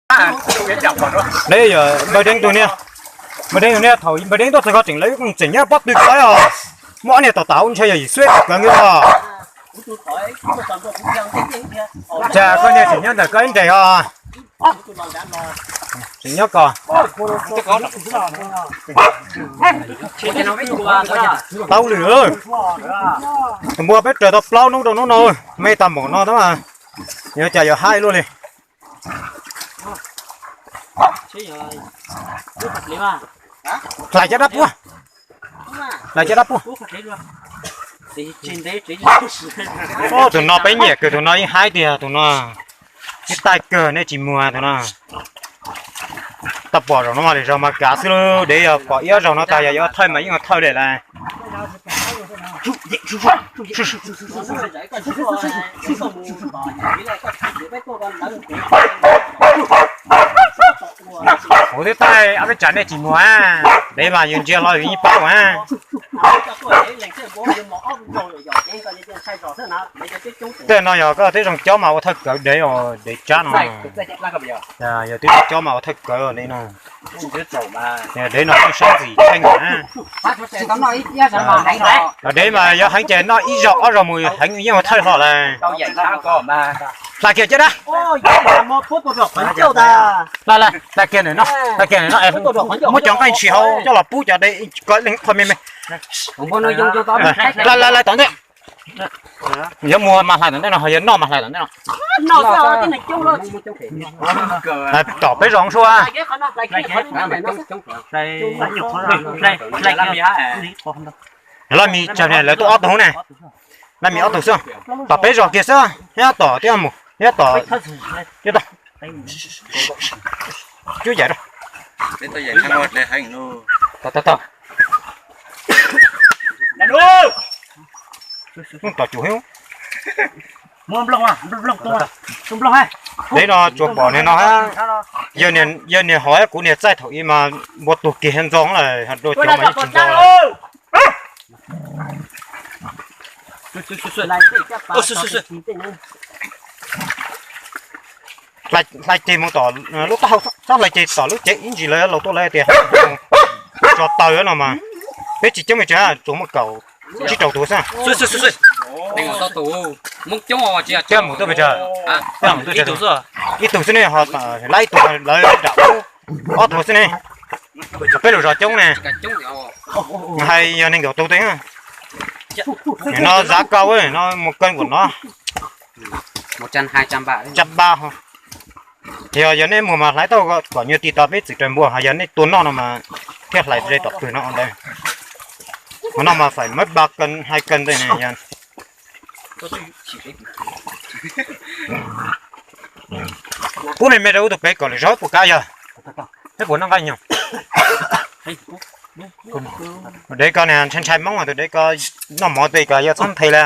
Neb yog npawg Deeb tug niag, npawg Deeb tug niag thaum npawg Deeb tuaj txog ko tseem lawv tseem nyob pob tw ko os. Muaj ob niag tom tav ua ntshe yog yim xwb tsis kawg nkaus os. Cas koj niag tseem nyob ntawm koj ib nres os. Tseem nyob ko. Tau lwm, tus npua peb raws tau plaub hnub rau hnub no, me tag npaum no tab mas yuav cas yuav haib luaj li. Hlais cov dab puab, hlais cov dab puab. Tus no peb nyiam kawg, tus no yeej haib tiag, tus no ib taig kawg nej tsis muag tus no. Tau pom zaum no mas lwm zaug mas kav xwb lauj, dev yog pom ib ob zaug no tas yog yuav thawj mas yeej yuav thawj li lawm. Kuv twb taij ob peb tsav nej tsis muag, dev mas yus ntsia los yus yeej paub a. Tej no yog koj twb zoo cob mas ua thawj kawv dev os, dev tsab no. Yog twb zoo cob mas ua thawj kawv dev no. Dev no yeej sab ntxim tsheej na. Dev mas yog heev ces noj ib zaug ob zaug mus heev yeej ua thawj hlo lawm. Hlais kiag caj dab. Hlais kiag nws no, hlais kiag nws no, muab cov nqaij ntshis hauv coj los pub cov dev ko leej qho me me. Hlais hlais tom ntej. Yuav muag mas hlais tom ntej no, ho yuav noj mas hlais tom ntej no. Tom peb zos sua. Laj mis tsawg ne, lawv tuaj ob tug ne. Laj mis ob tug xwb. Tom peb zos kiag xwb, nyob tom tib mus, nyob tom, nyob tom. Cuab yaim rau. Tom, tom, tom. Tom cuv. Dev no tsuas pom niag no, yawg niag hov kuv niag txaij thaum ib mas npua tuag kiag ntxoo lawm, dua cov mas yeej tsis ntxoo lawm. Hlais ceg mus tom lub taub hau, txhob hlais ceg tom lub cev ib ntsis lawv laus tuaj lawv tias tso taw no mas peb tsis coob li, tsuas muaj kaum tsib rau tus xwb. Coj mus tuaj pes tsawg? Ib tug xwb ne, ho lab ib tug lawv nram ub ob tug xwb ne. Peb lub zos coob ne, hais yog nees nkaum tus tej. Nim no zav kau no mus kawg nkaum no. Tsab npab. Yog, yog nej muag mas hlais tau kom nyuag ti tos peb txwm raws npua, ho yog nej tua noj no mas thiaj hlais ze tom pwg no ntawd. Mas no mas phải mất ba cân, hai cân đây này. Pub me me rau ub tug pem kom lwm zaug puas kav yog. Peb puas noj nqaij nyog. Dev ko ntshai ntshai Hmoob, tus dev ko noj mov tej ko yog txhob nthe li.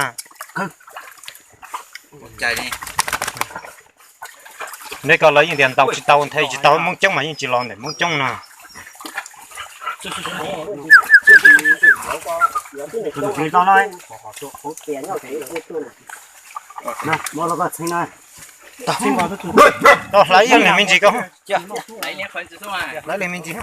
Dev ko lawv yeej tias ntaus tsis tau, nthe tsis tau Hmoob coob mas yeej tsis los ntawm Hmoob coob no. Tau hlais ib leeg me ntsis ko. Hlais ib leeg me ntsis.